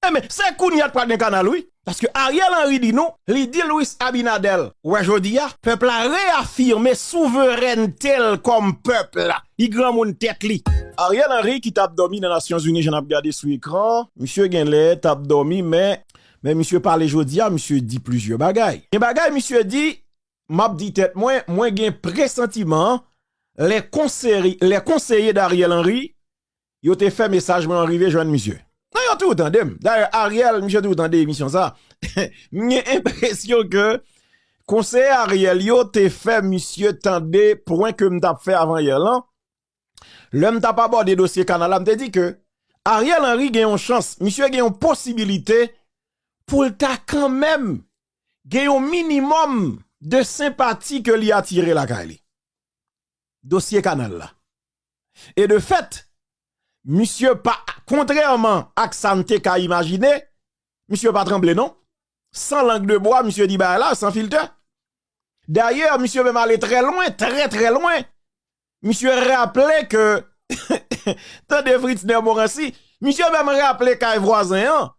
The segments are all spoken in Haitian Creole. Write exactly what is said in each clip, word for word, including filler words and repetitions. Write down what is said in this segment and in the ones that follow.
Enben, se kounye a t pral gen kanal, wi. Paske Ariel Henry di nou, li di Luis Abinader, ou wè jodi a, pèp la reyafime souverènte l kòm pèp la. Li granmoun tèt li. Ariel Henry ki t ap dòmi nan Nasyonzini, jan n ap gade sou ekran, misye genlè t ap dòmi, men, men misye pale jodi a, misye di plizyè bagay. Gen bagay misye di, m ap di tèt mwen, mwen gen presantiman, les conseillers, les conseillers d'Ariel Henry, yo te fè mesaj mwen an rive jwenn misye. Non, yo tou tande m. Dayè, Ariel, misye tou tande emisyon sa. M gen enpresyon ke konseye Ariel yo te fè misye tande pwen ke m t ap fè avan yè lan. Lè m t ap abòde dosye kanal la, m te di ke Ariel Henry gen yon chans, misye gen yon posibilite pou l ta kanmenm gen yon minimòm de senpati ke li atire lakay li. Dosye kanal la. E de fèt, misye pa, kontrèman ak sa n te ka imajine, misye pa tranble non. San lang de bwa, misye di bagay la, san filtè. Dayè, misye menm ale trè lwen, trè, trè lwen. Misye raple ke, tande Fritznè Morancy, misye menm raple kay vwazen an,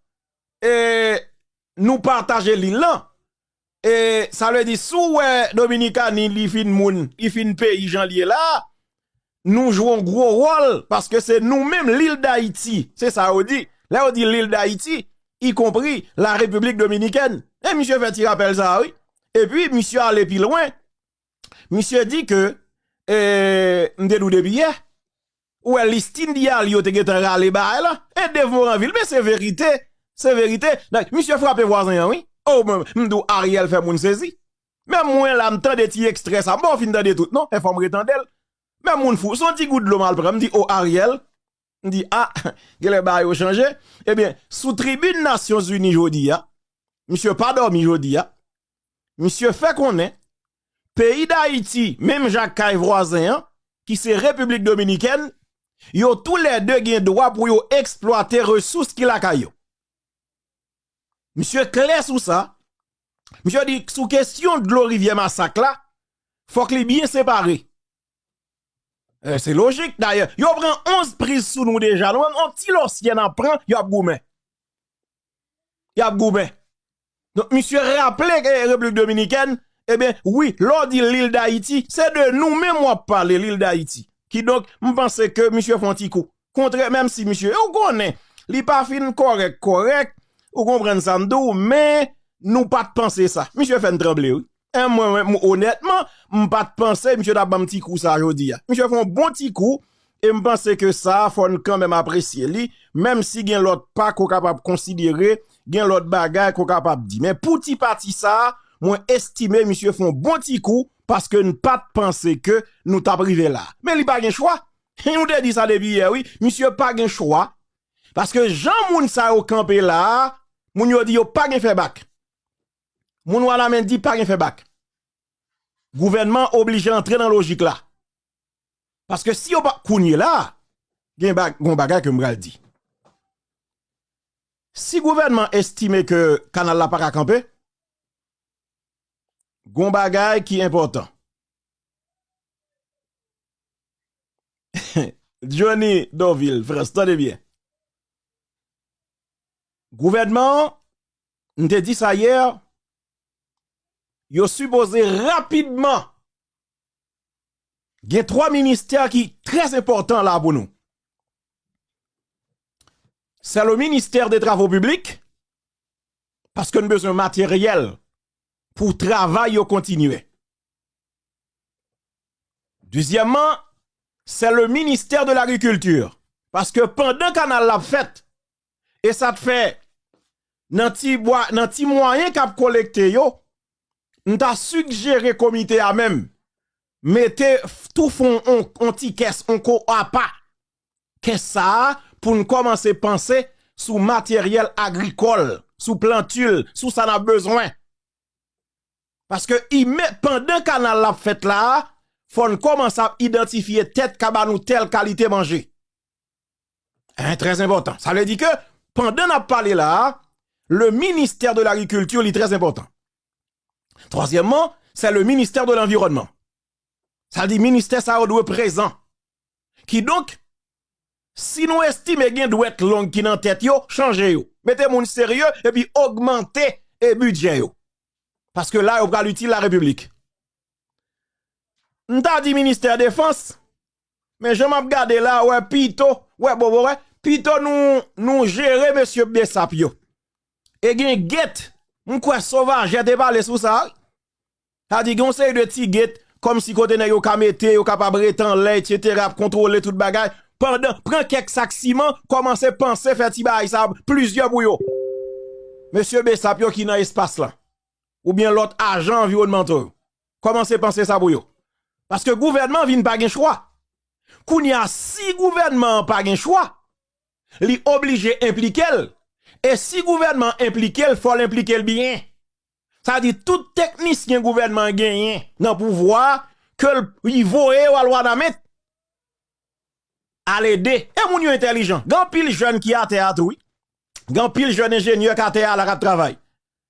e nou pataje lil lan. E sa vle di, si w wè Dominikani, li fin moun, li fin peyi jan l ye la, nou jwe yon gwo wòl, paske se nou menm, lil Dayiti, se sa yo di. Lè yo di lil Dayiti, ikonpri la Repiblik Dominikèn. E misye fè ti rapèl sa a, wi. Epi, misye ale pi lwen. Misye di ke, e, m te di w depi yè, ou wè listin di al yo te gentan rale bagay la. E Dave Moranvil, men se verite. Se verite. Donk, misye frape vwazen an, wi. O, mwen, m di w Ariel fè moun sezi. Men mwen la, m tande ti ekstrè sa. M pa fin tande tout, non. E fò m retande l. Men moun fou. Se yon ti gout dlo m al pran. M di, o, Ariel. M di, a, genlè bagay yo chanje. Ebyen, sou tribin Nasyonzini jodi a, misye pa dòmi jodi a. Misye fè konnen, peyi Dayiti, menm jan ak kay vwazen an, ki se Repiblik Dominikèn, yo toulède gen dwa pou yo eksplwate resous ki lakay yo. Misye klè sou sa. Misye di, sou kesyon dlo rivyè Masak la, fòk li byen separe. E, se lojik, dayè. Yo pran onz priz sou nou deja. Nou menm, yon ti lòsyè n ap pran, y ap goumen. Y ap goumen. Donk, misye raple ke Repiblik Dominikèn, ebyen, wi, lè w di lil Dayiti, se de nou menm w ap pale, lil Dayiti. Kidonk, m panse ke misye fè yon ti kou. Kontrè, menm si misye, ou konnen, li pa fin kòrèk, kòrèk, ou konprann sa m di w, men nou pa t panse sa. Misye fè n tranble, wi. E mwen, mwen, mwen, onètman, m pa t panse misye t ap ban m ti kou sa jodi a. Misye fè yon bon ti kou, e m panse ke sa a, fò n kanmenm apresye li, menm si gen lòt pa ke w kapab konsidere, gen lòt bagay ke w kapab di. Men pou ti pati sa a, mwen estime misye fè yon bon ti kou, paske n pa t panse ke nou t ap rive la. Men li pa gen chwa. Nou te di sa depi yè, wi. Misye pa gen chwa. Paske jan moun sa yo kanpe la a, moun yo di yo pa gen fè bak. Moun Wanament di pa gen fè bak. Gouvènman oblije antre nan lojik la. Paske si yo pa, kounye la, gen ba-, gon bagay ke m pral di. Si gouvènman estime ke kanal la pa ka kanpe, gon bagay ki enpòtan. Johnny Dorvil, Frans, tande byen. Gouvènman an, m te di sa yè, yo sipoze rapidman gen twa ministè ki trè enpòtan la pou nou. C'est le ministère des Travaux Publics, paske n bezwen materyèl pou travay yo kontinye. Dezyèmman, c'est le ministère de l'Agriculture, paske pandan kanal la ap fèt, e sa t fè nan ti bwa, nan ti mwayen k ap kolekte yo, m ta sigjere komite a menm mete f-, tou fon on, on ti kès, on ko apa. Kès sa a, pou n kòmanse panse sou materyèl agrikòl, sou plantil, sou sa n ap bezwen. Paske imen-, pandan kanal la ap fèt la a, fò n kòmanse ap idantifye tèt ka ba nou tèl kalite manje. Hein, trè enpòtan. Sa vle di ke, pandan n ap pale la a, le ministè de lagrikilti, li trè enpòtan. Twazyèmman, c'est le ministère de l'environnement. Sa vle di ministè sa yo dwe prezan. Kidonk, si nou estime gen dwèt long ki nan tèt yo, chanje yo. mete moun serye, epi ogmante e bidjè yo. Paske la, yo pral itil la repiblik. M ta di ministè defans, men jan m ap gade la, wè pito, wè bobo, wè pito nou, nou jere mesye Besap yo. E gen get, m kwè Sovajè te pale sou sa, wi. Sa di gen yon seri de ti get, kòmsi kote nèg yo ka mete, yo kapab rete anlè, etsetera, ap kontwole tout bagay. Pandan, pran kèk sak siman, kòmanse panse fè ti bagay sa plizyè pou yo. Mesye Besap yo ki nan espas la, oubyen lòt ajan anviwònmanto yo, kòmanse panse sa pou yo. Paske gouvènman vin pa gen chwa. Kounye a, si gouvènman an pa gen chwa, li oblije enplike l. E si gouvènman an enplike l, fò l enplike l byen. Sa di tout teknisyen gouvènman an genyen nan pouvwa a, ke l, li voye yo al Wanament, al ede. E moun yo entèlijan. Gen anpil jèn ki atè a tou, wi. Gen anpil jèn enjenyè k atè a la k ap travay.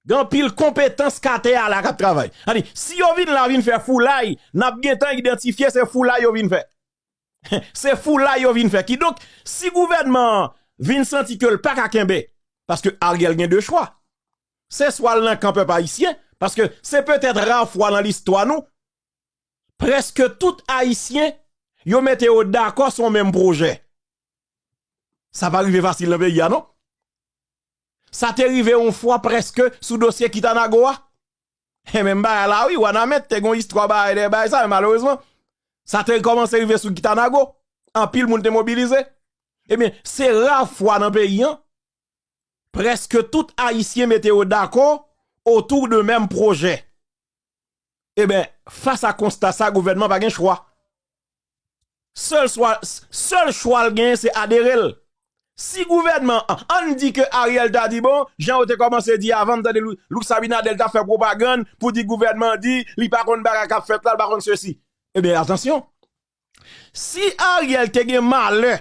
Gen anpil konpetans k atè a la k ap travay. Sa di, si yo vin la vin fè foulay, n ap gentan idantifye se foulay yo vin fè. Se foulay yo vin fè. Kidonk, si gouvènman an vin santi ke l pa ka kenbe, paske Ariel gen de chwa. Se swa l nan kan pèp ayisyen, paske se petèt ra fwa nan listwa nou, prèske tout Ayisyen, yo mete yo dakò sou yon menm pwojè. Sa pa rive fasil nan peyi a, non. Sa te rive yon fwa prèske sou dosye Kitanago a. E menm bagay la, wi, Wanament te gen yon istwa bagay dèyè bagay sa, men malerezman, sa te kòmanse rive sou Kitanago. Anpil moun te mobilize. Ebyen, se ra fwa nan peyi an, prèske tout Ayisyen mete yo dakò otou de menm pwojè. Ebyen, fas a konsta sa, gouvènman pa gen chwa. Sèl chwa, sèl chwa l genyen, se adere l. Si gouvènman an, ann di ke Ariel ta di, bon, jan yo te kòmanse di avan, m tande Lou-, Luis Abinader t ap fè pwopagann pou di gouvènman an di, li pa konn bagay k ap fèt la, li pa konn sesi. Ebyen, atansyon. Si Ariel te gen malè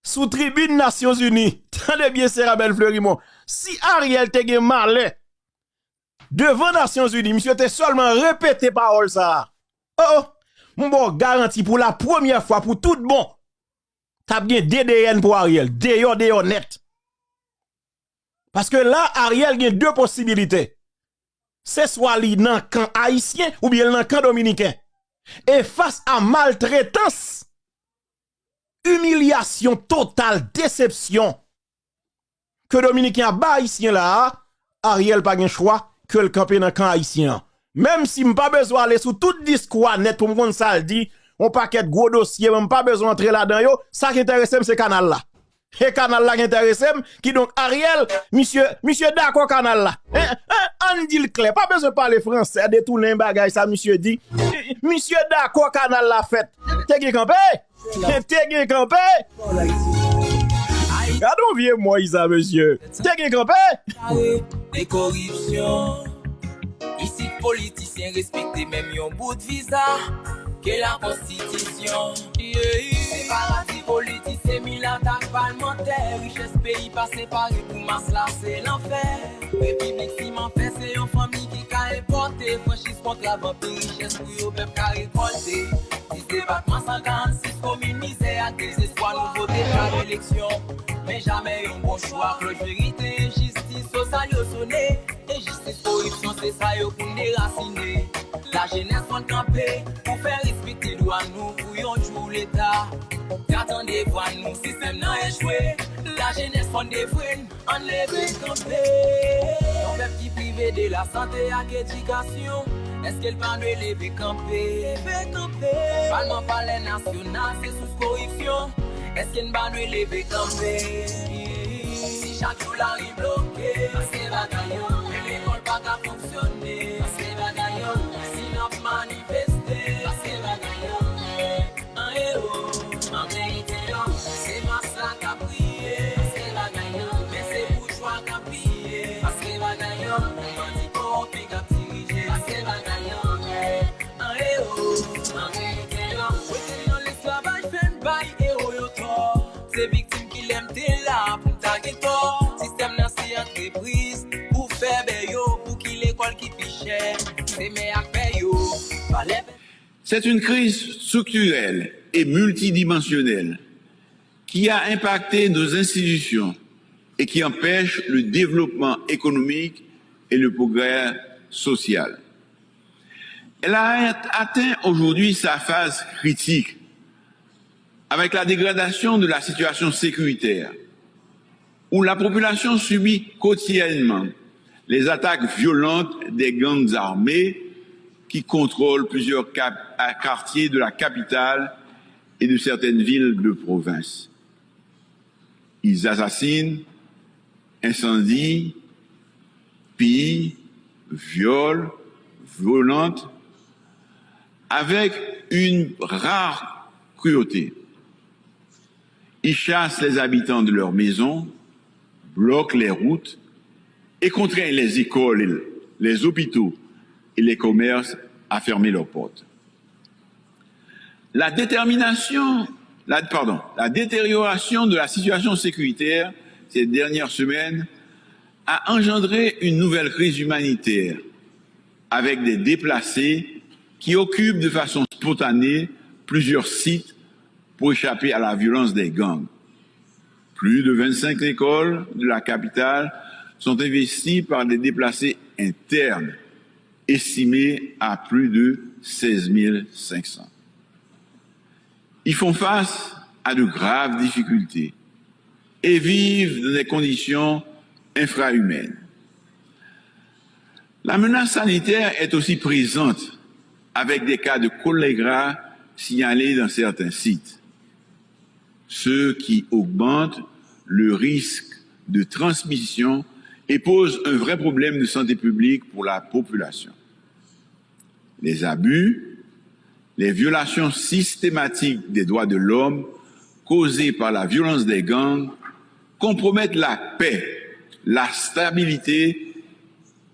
sou tribin Nasyonzini, tande byen, Sera Bèl Fleurimont, si Ariel te gen malè devan Nasyonzini, misye te sèlman repete pawòl sa a. Oh, oh, m ba w garanti pou la premyè fwa pou tout bon, t ap gen D D N pou Ariel, deyò, deyò nèt. Paske la, Ariel gen de posibilite. Se swa li nan kan ayisyen oubyen l nan kan dominiken. E fas a maltretans, imilyasyon total, desepsyon ke dominiken ap bay ayisyen la a, Ariel pa gen chwa ke l kanpe nan kan ayisyen an. Menm si m pa bezwen ale sou tout diskou a nèt pou m konn sa l di, yon pakèt gwo dosye, men m pa bezwen antre ladan yo, sa k enterese m se kanal la. E kanal la k enterese m, kidonk Ariel, misye, misye dakò kanal la. En, en, ann di l klè, pa bezwen pale fransè, detounen bagay sa misye di. Misye dakò kanal la fèt. Te gen kanpe? Te gen kanpe? Gade yon vye mòy sa, mesye. Te gen kanpe? Kare de koripsyon. Isit politisyen respekte menm yon bout viza ke la konstitisyon. Se paradi politisyen, milat ak palmantè. Richès peyi pa separe pou mas la, se lanfè. Repiblik siman fè, se yon fanmi ki ka enpòte. Franchiz kontra vanpi richès pou yo pèp ka rekòlte. Sis depatman, san karannsis komin, mizè ak dezespwa, nou vote chak eleksyon, men jamè yon bon chwa. Klòch verite, enjistis sosyal yo sone. Enjistis, koripsyon, se sa yo pou n derasine. Lajenès fò n kanpe pou fè respekte dwa nou pou yon jou Leta ka tande vwa nou. Sistèm nan echwe, lajenès fò n devwe n. Ann leve kanpe. Yon pèp ki prive de lasante ak edikasyon, èske l pa dwe leve kanpe? Leve kanpe. Palman, palè nasyonal, se sous koripsyon, èske n pa dwe leve kanpe? Si chak jou lari bloke, paske bagay yo, lekòl pa ka fonksyone, paske bagay yo, si n ap manifeste, paske bagay yo. An ewo, an verite yo, se mas la k ap priye, paske bagay yo, men se boujwa k ap piye, paske bagay yo, bandi kowonpi k ap dirije, paske bagay yo, an ewo, an verite yo, rete nan lesklavaj fè n bay ewo yo tò, se viktim ki lè m te la pou m ta gen tò, sistèm nan se antrepriz pou fè bè yo, pou ki lekòl ki pi chè, se mè ak pè yo, valè. C'est une crise structurelle et multidimensionnelle qui a impacté nos institutions et qui empêchent le développement économique et le progrès social. Elle a atteint aujourd'hui sa phase critique avec la dégradation de la situation sécuritaire, où la population subit quotidiennement les attaques violentes des gangs armés qui contrôlent plusieurs cap- quartiers de la capitale et de certaines villes de province. Ils assassinent, incendient, pillent, violent, violentent, avec une rare cruauté. Ils chassent les habitants de leurs maisons, bloquent les routes et contraignent les écoles, les hôpitaux et les commerces à fermer leurs portes. La détermination, la, pardon, la détérioration de la situation sécuritaire ces dernières semaines a engendré une nouvelle crise humanitaire avec des déplacés qui occupent de façon spontanée plusieurs sites pour échapper à la violence des gangs. Plus de vingt-cinq écoles de la capitale sont investies par des déplacés internes, estimés à plus de seize mille cinq cents. Ils font face à de graves difficultés et vivent dans des conditions infrahumaines. La menace sanitaire est aussi présente avec des cas de choléra signalés dans certains sites, ce qui augmente le risque de transmission et pose un vrai problème de santé publique pour la population. Les abus, les violations systématiques des droits de l'homme causées par la violence des gangs compromettent la paix, la stabilité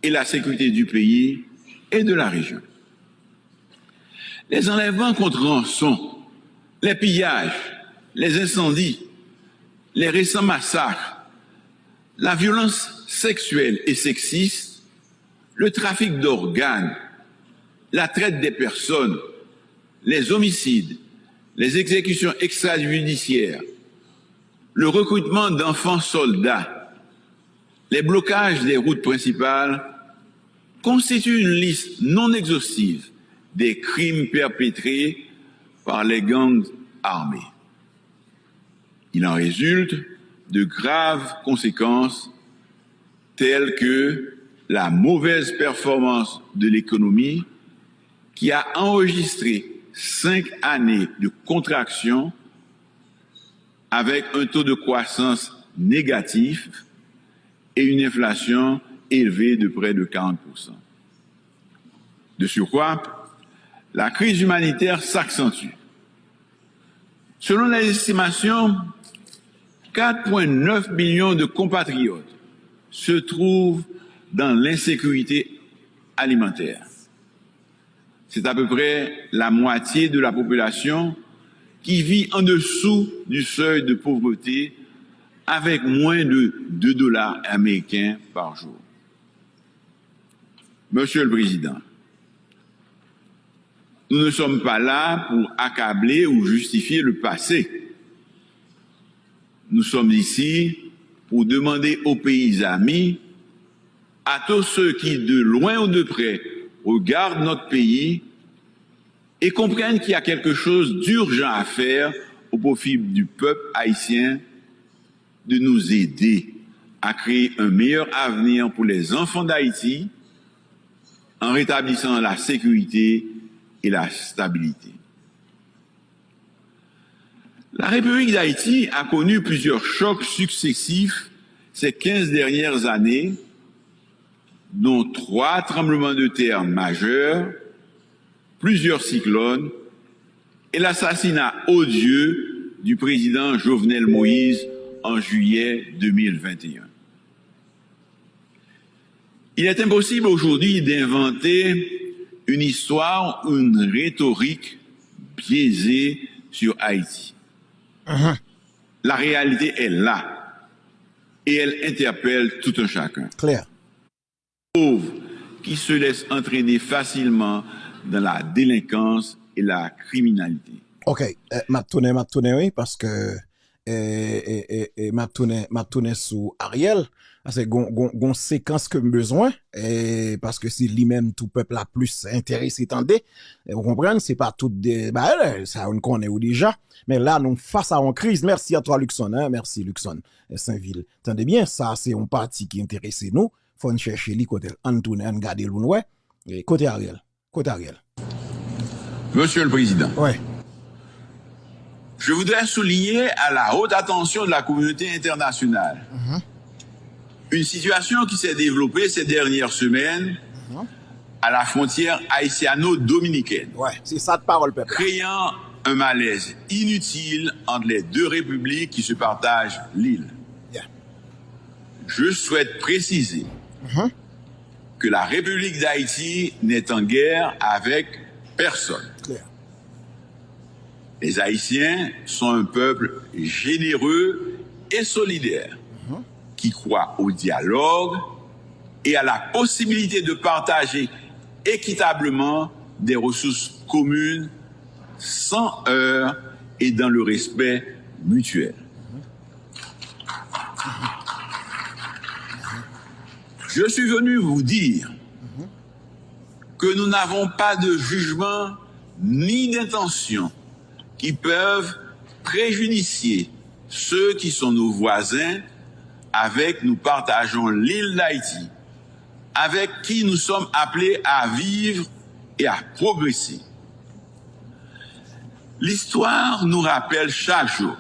et la sécurité du pays et de la région. Les enlèvements contre rançon, les pillages, les incendies, les récents massacres, la violence sexuelle et sexiste, le trafic d'organes, la traite des personnes, les homicides, les exécutions extrajudiciaires, le recrutement d'enfants soldats, les blocages des routes principales constituent une liste non exhaustive des crimes perpétrés par les gangs armés. Il en résulte de graves conséquences telles que la mauvaise performance de l'économie qui a enregistré cinq années de contraction avec un taux de croissance négatif et une inflation élevée de près de quarante pour cent. De surcroît, la crise humanitaire s'accentue. Selon les estimations, quatre virgule neuf millions de compatriotes se trouvent dans l'insécurité alimentaire. C'est à peu près la moitié de la population qui vit en dessous du seuil de pauvreté avec moins de deux dollars américains par jour. Monsieur le Président, nous ne sommes pas là pour accabler ou justifier le passé. Nous sommes ici pour demander aux pays amis, à tous ceux qui, de loin ou de près, regardent notre pays et comprennent qu'il y a quelque chose d'urgent à faire au profit du peuple haïtien, de nous aider à créer un meilleur avenir pour les enfants d'Haïti en rétablissant la sécurité et la stabilité. La République d'Haïti a connu plusieurs chocs successifs ces quinze dernières années, dont trois tremblements de terre majeurs, plusieurs cyclones et l'assassinat odieux du président Jovenel Moïse en juillet deux mille vingt et un. Il est impossible aujourd'hui d'inventer une histoire ou une rhétorique biaisée sur Haïti. La réalité est là et elle interpelle tout un chacun. Klè. Pauvres qui se laissent entraîner facilement dans la délinquance et la criminalité. Ok, m ap tounen, m ap tounen, wi, paske e, e, e, e, m ap tounen, m ap tounen sou Ariel. Paske gon, gon, gon sekans ke m bezwen, e, paske se li menm tou pèp la plis enterese tande. E, ou konprann, se pa tout de, ba, e, sa yo n konnen yo deja. Men la, nou fas a yon kriz. Mèsi a twa Luckson, hein, mèsi Luckson, e, Sainvil. Tande byen, sa se yon pati ki enterese nou. Fò n chèche li kote l. Ann tounen, ann gade l pou n wè. E, kote Ariel? Kote Ariel? Monsieur le Président, Ouais. je voudrais souligner à la haute attention de la communauté internationale une situation qui s'est développée ces dernières semaines à la frontière haïtiano-dominicaine, Ouais, se sa t pawòl pèp la. Créant un malaise inutile entre les deux républiques qui se partagent l'île. Yeah. Je souhaite préciser que la République d'Haïti n'est en guerre avec personne. Clair. Les Haïtiens sont un peuple généreux et solidaire qui croit au dialogue et à la possibilité de partager équitablement des ressources communes sans heurts et dans le respect mutuel. Je suis venu vous dire que nous n'avons pas de jugement ni d'intention qui peuvent préjudicier ceux qui sont nos voisins, avec nous partageons l'île d'Haïti, avec qui nous sommes appelés à vivre et à progresser. L'histoire nous rappelle chaque jour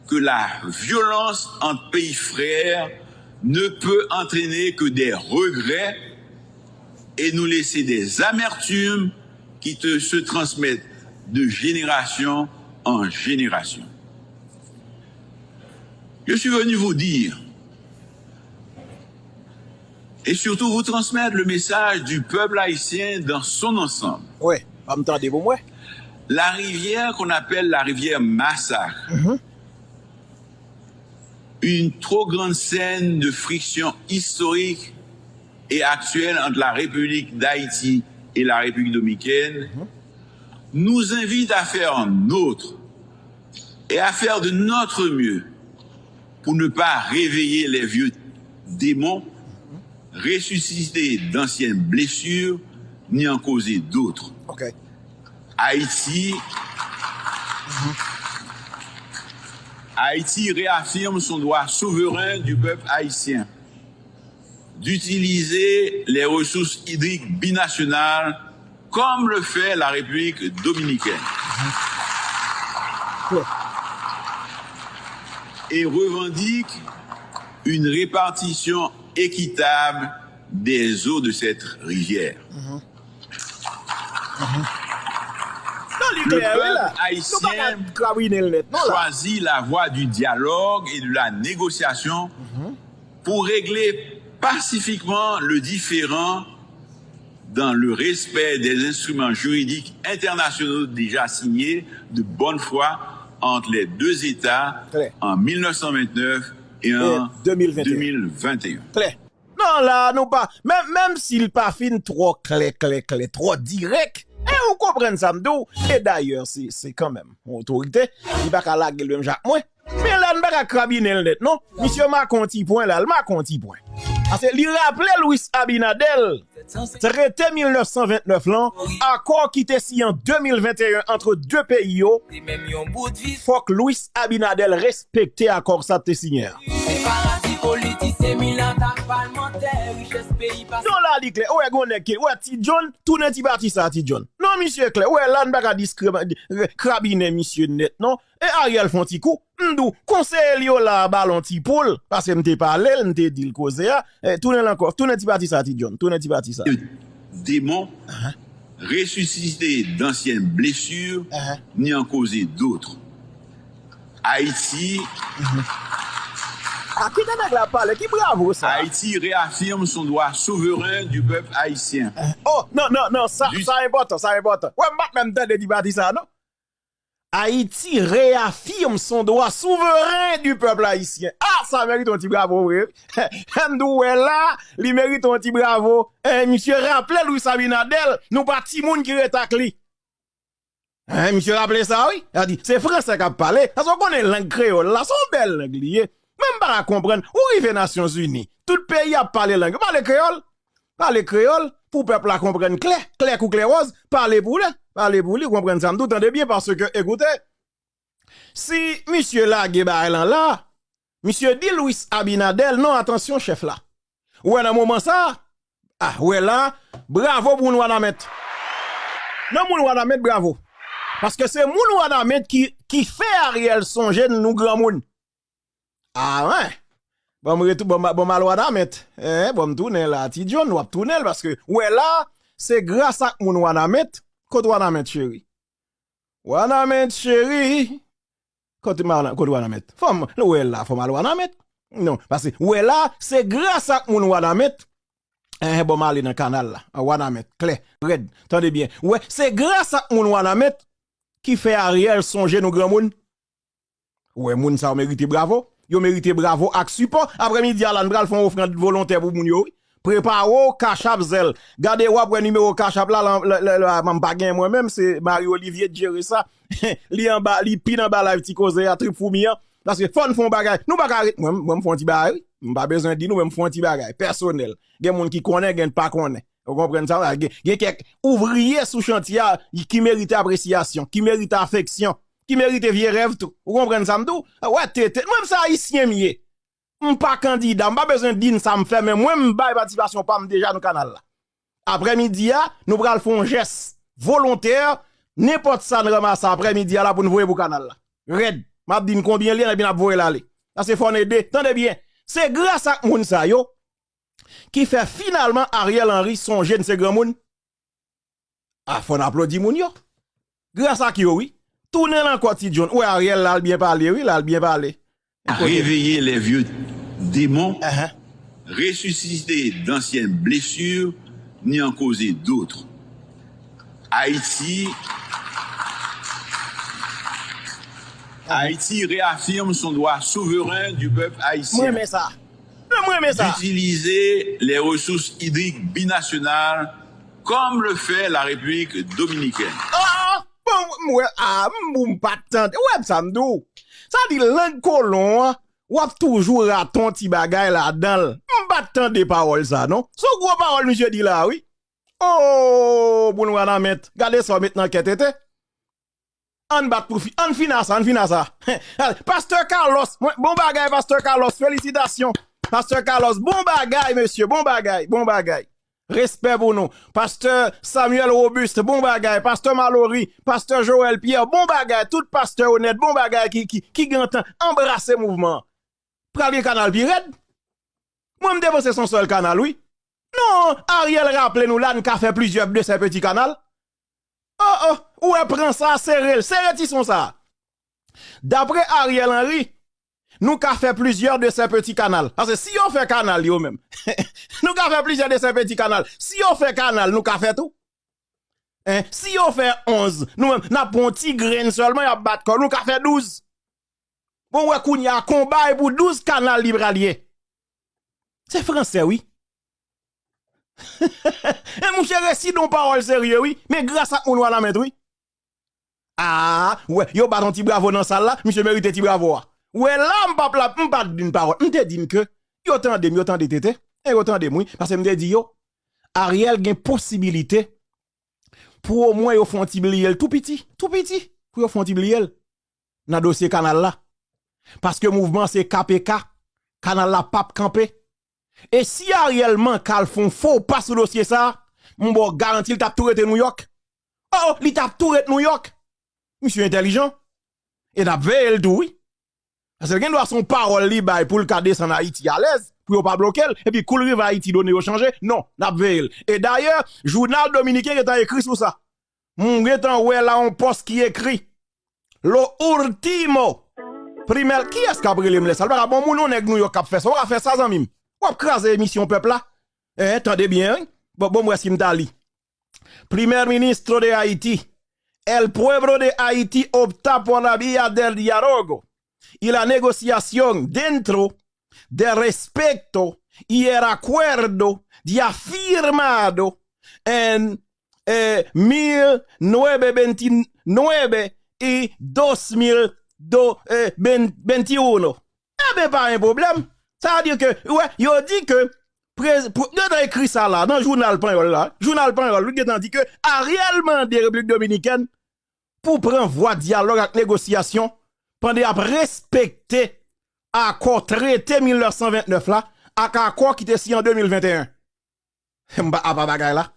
que la violence entre pays frères ne peut entraîner que des regrets et nous laisser des amertumes qui te- se transmettent de génération en génération. Je suis venu vous dire et surtout vous transmettre le message du peuple haïtien dans son ensemble. Wi, ban m tande pou mwen. La rivière qu'on appelle la rivière Massacre, une trop grande scène de friction historique et actuelle entre la République d'Haïti et la République dominicaine, nous invite à faire nôtre et à faire de notre mieux pour ne pas réveiller les vieux démons, ressusciter d'anciennes blessures, ni en causer d'autres. Ok. Haïti, Haïti réaffirme son droit souverain du peuple haïtien d'utiliser les ressources hydriques binationales comme le fait la République dominicaine et revendique une répartition équitable des eaux de cette rivière. Non, li Le klè, wi, la. peuple Nou pa ka haïtien krabinen l nèt, non, la. Choisit la voie du dialogue et de la négociation pour régler pacifiquement le différend dans le respect des instruments juridiques internationaux déjà signés de bonne foi entre les deux États Clair. En mille neuf cent vingt-neuf et en deux mille vingt et un. deux mille vingt et un. Klè. Non, la, nou pa, menm, menm si l pa fin twò klè, klè, klè, twò dirèk, e ou konprann sa m di w, e dayè, se, se kanmenm yon otorite, li pa ka lage l menm jan ak mwen. Men la, n pa ka krabinen l nèt, non. Misye make yon ti pwen la, l make yon ti pwen. Paske li raple Luis Abinader, trete mil nèf san ventnèf lan, akò ki te siyen an de mil venteyen ant de peyi yo, fòk Luis Abinader respekte akò sa te siyen an. Se paradi politisyen, milat ak palmantè, richès peyi pa Non, la li klè. Ou wè gon nèg ki, ou wè Ti John, tounen ti pati sa, Ti John. Non, misye klè. Ou wè la, n pa ka diskri-, krabinen misye nèt, non. E Ariel fè yon ti kou. M di w, konseye li yo la a ba l yon ti poul, paske m te pale l, m te di l koze a. E, tounen l ankò, tounen ti pati sa, Ti John, tounen ti pati sa. Démons, ressusciter d'anciennes blessures, ni en causer d'autres. Haïti, A kite nèg la pale, ki bravo sa? Haïti réaffirme son droit souverain du peuple haïtien. Oh, non, non, non, sa, Du- sa enpòtan, sa enpòtan. Wè, m pa t menm tande ti pati sa, non. Haïti réaffirme son droit souverain du peuple haïtien. Ah, sa merite yon ti bravo, vre. M di w, wè la, li merite yon ti bravo. Eh, misye raple Luis Abinader, nou pa timoun ki ret ak li. Hein, misye raple sa, wi. Sa di, se fransè k ap pale. Paske w konnen lang kreyòl la, se yon bèl lang li ye. Men m pa ka konprann. Ou rive Nasyonzini, tout peyi ap pale lang yo. Pale kreyòl. Pale kreyòl pou pèp la konprann klè. Klè kou klè wòz. Pale pou li. Pale pou li, ou konprann sa m di w, tande byen, paske, ekoute, si misye lage bagay lan la, misye di Luis Abinader, non, atansyon, chèf la. Ou wè nan moman sa, ah, ou wè la, bravo pou moun Wanament. Non, moun Wanament, bravo. Paske se moun Wanament ki, ki fè Ariel sonje n nou granmoun. Ah, wen. Bon, m retou-, bon, m, bon, m al Wanament. Eh, bon, m tounen la, Ti John, w ap tounen l, paske ou wè la, se gras ak moun Wanament. Kot Wanament, cheri? Wanament, cheri. Kote Marla, kote Wanament? Fò m, nou wè la, fò m al Wanament. Non, paske, wè la, se gras ak moun Wanament. Eh, bon, m ale nan kanal la. An Wanament, klè, rèd. Tande byen. Wè, se gras ak moun Wanament ki fè Ariel sonje nou granmoun. Wè, moun sa yo merite bravo. Yo merite bravo ak sipò. Aprèmidi a la, n pral fè yon ofrann volontè pou moun yo, wi. Prepare w, Cash App, Zelle. Gade, w ap wè nimewo Cash App la, la, la, la, la, m pa gen mwen menm, se Marie Olivier k jere sa. Li anba, li pin anba live Ti Koze a, trip foumi an. Paske fò n fè yon bagay. Nou pa ka ret, mwen, mwen m fè yon ti bagay, wi. M pa bezwen di nou, men m fè yon ti bagay pèsonèl. Gen moun ki konnen, gen pa konnen. Ou konprann sa? Gen, gen kèk ouvriye sou chantye a ki merite apresyasyon, ki merite afeksyon, ki merite vye rèv tou. Ou konprann sa m di w? Wè, tete, mwen m se Ayisyen m ye. M pa kandida, m pa bezwen di n sa m fè, men mwen m bay patisipasyon pa m deja nan kanal la. Aprèmidi a, nou pral fè yon jès volontè, nenpòt sa n ranmase aprèmidi a la pou n voye pou kanal la. Rèd, m ap di n konbyen li ye, epi n ap voye l ale. Sa se fò n ede, tande byen. Se gras ak moun sa yo ki fè finalman Ariel Henry sonje n se granmoun. Ah, fò n aplodi moun yo. Gras ak yo, wi. Tounen l ankò, Ti John. Ou wè Ariel la, l byen pale, wi, la, l byen pale. Réveiller les vieux démons, ressusciter d'anciennes blessures, ni en causer d'autres. Haïti, Haïti réaffirme son droit souverain du peuple haïtien. Mwen renmen sa. Mwen renmen sa. D'utiliser les ressources hydriques binationales comme le fait la République dominicaine. Ah, bon, mwen, ah, m, m pa t tande. Ou wè sa m di w? Sa di lang kolon an, w ap toujou rate yon ti bagay ladan l. M pa t tande pawòl sa, non. Se yon gwo pawòl misye di la, wi. Oh, moun Wanament. Gade sa w met nan kè tete. Ann bat pou fi-, ann fin a sa, ann fin a sa. Pastè Carlos, mwen, bon bagay, Pastè Carlos, felisitasyon. Pastè Carlos, bon bagay, mesye, bon bagay, bon bagay. Respè pou nou. Pastè Samuel Robuste, bon bagay. Pastè Malory, Pastè Joël Pierre, bon bagay. Tout pastè onèt, bon bagay ki, ki, ki gentan anbrase mouvman an. Pral gen kanal pi rèd. Mwen, m te panse se yon sèl kanal, wi. Non, Ariel raple nou la, n ka fè plizyè de sè peti kanal. Oh, oh, ou wè pran sa, sere l, sere ti son sa. Daprè Ariel Henry, nou ka fè plizyè de sè peti kanal. Paske si yo fè kanal yo menm, nou ka fè plizyè de sè peti kanal. Si yo fè kanal, nou ka fè tou. Hein? Si yo fè onz, nou menm, n ap pran yon ti grenn sèlman, y ap bat kò, nou ka fè douz. Bon, wè kounye a, konba e pou douz kanal li pral ye. Se fransè, wi. E mouche resi don pawòl serye, wi. Men gras ak moun Wanament, wi. Ah, wè, yo bat yon ti bravo nan sal la, misye merite ti bravo a. Wè la, m p ap la, m pa t di n pawòl. M te di n ke yo tande m, yo tande tete. E yo tande m, wi. Paske m te di yo, Ariel gen posibilite pou omwen yo fè yon ti bliye l tou piti, tou piti, pou yo fè yon ti bliye l nan dosye kanal la. Paske mouvman se K P K, kanal la p ap kanpe. E si Ariel manke al fè yon fo pa sou dosye sa, m ba w garanti l t ap tou rete Nouyòk. Oh, oh, li t ap tou ret Nouyòk. Misye entèlijan. E n ap veye l tou, wi. Paske l gen dwa se yon pawòl li bay pou l ka desann Ayiti alèz, pou yo pa bloke l, epi kou l rive Ayiti, done yo chanje. Non, n ap veye l. E dayè, jounal dominiken gentan ekri sou sa. M gentan wè la yon pòs ki ekri: Lo último. Primè, kiyès k ap rele m lè sa? L pa ka bon moun, yon nèg Nouyòk k ap fè sa. W ap fè sa, zanmi m. W ap kraze emisyon pèp la. Eh, tande byen, wi. Bon, bon, m wè si m ta li. Primer ministro de Haití, el pueblo de Haití opta por la vía del diálogo y la negociación dentro del respeto y el acuerdo ya firmado en eh, mil nueve veintinueve y dos mil do, eh, ben, veintiuno. Eben, pa gen pwoblèm. Sa vle di ke, wè, yo di ke, prez- pou- yo ta ekri sa la, nan jounal panyòl la, jounal panyòl, wi, gentan di ke Ariel mande Repiblik Dominikèn pou pran vwa dyalòg ak negosyasyon pandan y ap respekte akò trete mil nèf san vennèf la ak akò ki te siyen an de mil venteyen. Mba, apa bagay la?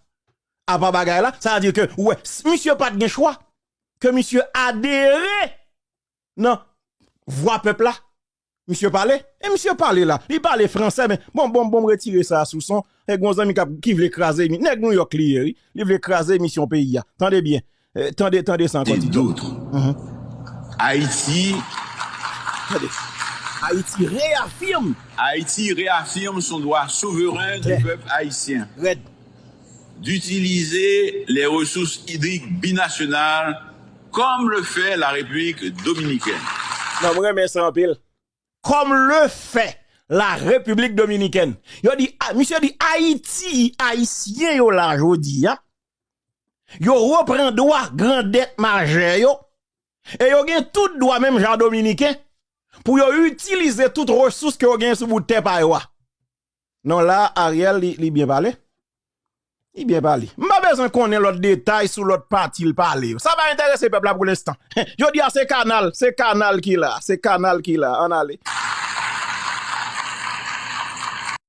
Apa bagay la? Sa vle di ke, wè, misye pa t gen chwa. Ke misye adere nan vwa pèp la. Misye pale, e misye pale la. Li pale fransè, men bon, bon, bon, retire sa sou son. E gon zanmi k ap- ki vle kraze, nèg Nouyòk li ye, wi. Li vle kraze misyon peyi a. Tande byen. Eh, tande, tande sa ankò, ti. D'autres. Haïti, Haïti réaffirme, Haïti réaffirme son droit souverain du peuple haïtien d'utiliser les ressources hydriques binationales comme le fait la République dominicaine. Non, mwen renmen sa anpil. Comme le fait la République dominicaine. Yo di, ah, misye di Ayiti, Ayisyen yo la jodi a. Yo repran dwa grandèt majè yo. E yo gen tout dwa, menm jan Dominiken, pou yo itilize tout resous ke yo genyen sou bout tè pa yo a. Non, la, Ariel, li, li byen pale. Li byen pale. M pa bezwen konnen lòt detay sou lòt pati l pale yo. Sa pa enterese pèp la pou lenstan. Jodi a, se kanal, se kanal ki la, se kanal ki la. Ann ale.